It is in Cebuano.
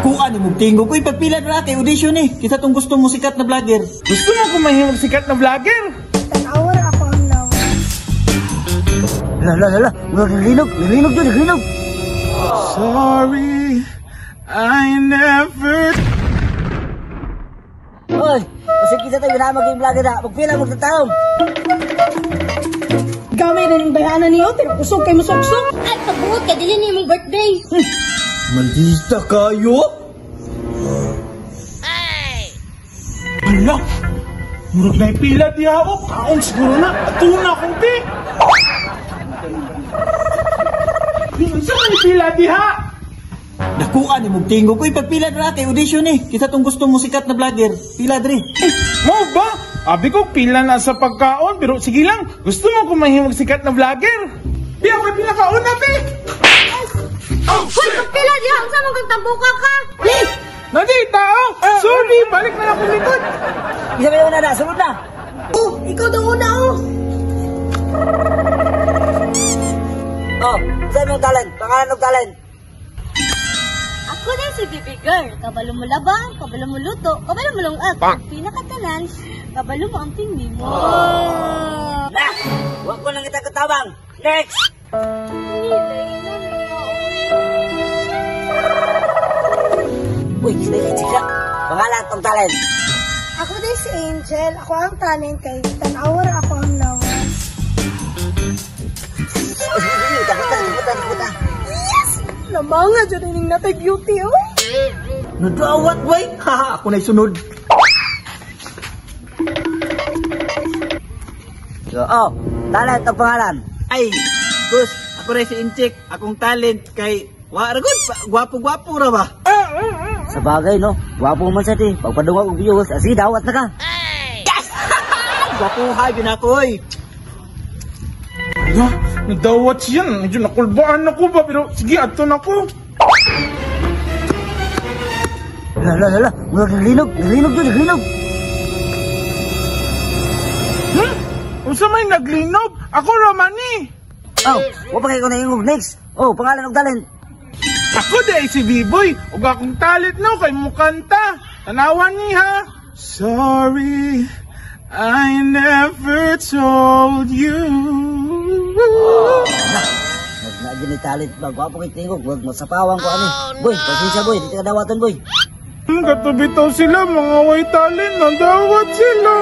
Nakuha ni mong tingog. Uy, pagpila na kay audition eh. Kita tong gusto mo sikat na vlogger. Gusto mo kung mahimong sikat na vlogger? Tan-awar ako ang lawas. La la la la, naglinog, naglinog yun, naglinog. Sorry, I never. Oy, kasi kita tayo na maging vlogger na. Magpila mo sa taong. Gamay rin ang bayanan niyo, pero kusog kay musuksok. Ay, pagbuot ka, dili ni imong birthday. Maldita kayo? Hala! Murag na pila diha o. Kaon siguro na. Ato na akong ti. Unsa man pila diha? Nakuha ni mong tingog. Uy, pagpila na kay audition eh. Kita tong gusto mo sikat na vlogger. Pila dre. Mo ba? Abi ko pila na sa pagkaon pero sige lang. Gusto mo kung mahimong sikat na vlogger? Di ako pila kaon na be. Hoy, pagpila diha, unsa man kang tambuka ka? Nadi tao. Sorry, balik na lang akong likod. Isa ba una na, sunod na. Oh, ikaw daw una oh. Oh, saan mong talent? Pangalan ng talent. Ako din si baby girl. Kabalo mo labang, kabalo mo luto, kabalo mo lungag. Pinakatanan, kabalo mo ang tingin mo. Na, huwag ko lang kita katabang. Next! Uy, sige, sige. Pangalan tong talent. Ako din si Angel. Ako ang talent kay tan-awar ako ang lawas. Takutan, takutan, takutan. Yes! Lamanga dyan ining natay beauty oh. Nadawat, way. Haha, ako na'y sunod. So, oh, talent ang pangalan. Ay, boss, ako rin si Inchik. Akong talent kay wa ra gud, gwapo-gwapo ra ba? Sa bagay, no? Gwapo man sa ti. Pagpadungag og viewers, ah, sige, dawat na ka. Gwapo ha, yun ako oy. Hala, nadawat siya. Medyo nakulbaan ako ba pero sige ato na ko. La la la la, naglinog, naglinog yun, naglinog. Hmm? Unsa may naglinog? Ako Romani. Oh, wa pa kayo ko naingog. Next. Oh, pangalan og talent. Ako di si B-Boy. Ug akong talent no kay mukanta. Tanawan ni ha. Sorry, I never told you. Nagna ni talent ba? Gwapo kay tingog, wag masapawang ko ani. Boy, pasensya boy, di ka dawatan boy. Katubitaw sila, mga way talent, nandawat sila.